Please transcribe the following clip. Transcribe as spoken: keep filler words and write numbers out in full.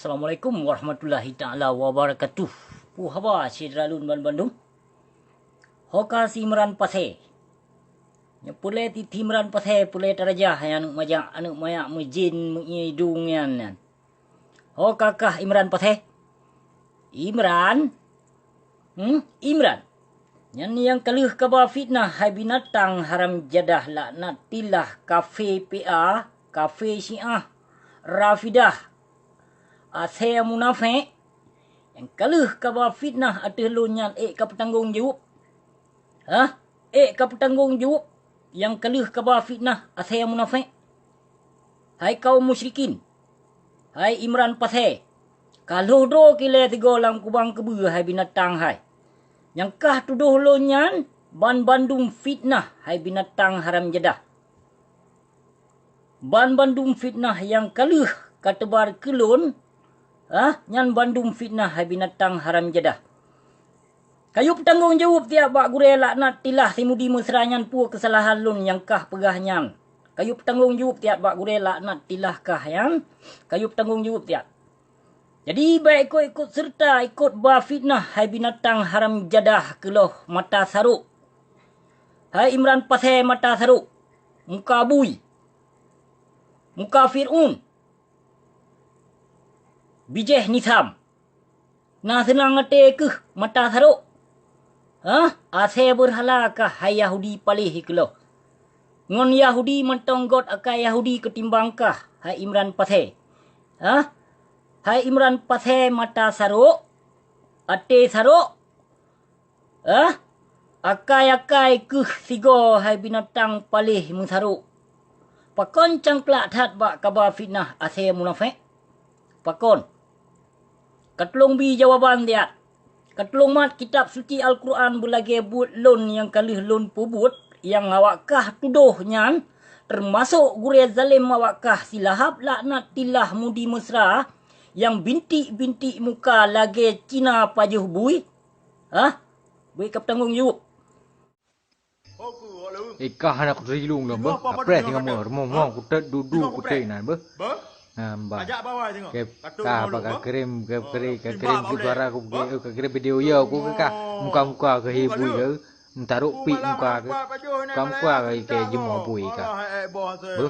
Assalamualaikum warahmatullahi taala wabarakatuh. Peue haba syedara lôn banmandum? Ho ka si Imran Pasè. Nyoe peureulèe ti, ti Imran Pasè, peureulèe tarajah hai aneuk majak, aneuk manyak meujén meuié idông nyan, nyan. Ho ka kah Imran Pasè? Imran? Hmm? Imran? Nyan nyang ka lheueh kaba fitnah hai binatang haram jadah laknatillah, kafé P A, kafé Syiah, Rafidah, asèe munafék, nyang ka lheueh kaba fitnah ateueh lôn nyan ék ka peutanggông jaweueb. Hah? Ék ka peutanggông jaweueb nyang ka lheueh kaba fitnah asèe munafék? Hai kaum musyrikin! Hai Imran Pasè! Ka lhôh droe kilée sigoe lam kubang keubeue hai binatang hai! Nyang kah tudoh lôn nyan banmandum fitnah hai binatang haram jadah! Banmandum fitnah nyang ka lheueh ka teubar keu lôn, ah, nyan bandum fitnah hai binatang haram jadah. Kayue peutanggông jaweueb siat bak gurèe laknatillah si Mudi Mesra nyan peue keusalahan lôn nyang kah peugah nyan. Kayue peutanggông jaweueb siat bak gurèe laknatillah kah nyan. Kayue peutanggông jaweueb siat. Jadi, bèk ikot-ikot seureuta ikot ba fitnah hai binatang haram jadah keuloh mata sarok. Hai Imran Pasè mata sarok, muka bui, muka Fir'aun, bijéh nisam. Na seunang até keuh mata sarok. Hah? Asèe beurhala kah hai Yahudi paléh keuloh. Ngon Yahudi mantong göt akai Yahudi keutimbang kah hai Imran Pasè. Hah? Hai Imran Pasè mata sarok, até sarok, Eh? Akai-akai keuh sigoe hai binatang paléh meusarok. Pakon cangklak that bak kaba fitnah asèe munafék? Pakon? Katulông bi jawaban siat. Katulông mat Kitab Suci Alquran beulagèe buet lôn nyang ka lheueh lôn peubuet nyang awak kah tudoh nyan, teumasok gurèe zalém awak kah si Lahab laknatillah Mudi Mesra nyang bintik-bintik muka lagèe Cina pajoh bui. Hah? Bèk ikap tanggông jaweueb. Ikah hana kuteurilung lom beuh. Kapreh singoh meu rumoh-rumoh kutet dudu kutet inan beuh. Ha, bah. Ke kah bak ka kirim, ka kirim, ka kirim suara ku, ka kirim video ya ku ke kah. Muka-muka ke hibui ke. Entarok pik muka ke. Muka-muka ke ke jeumah bui kah. Beuh.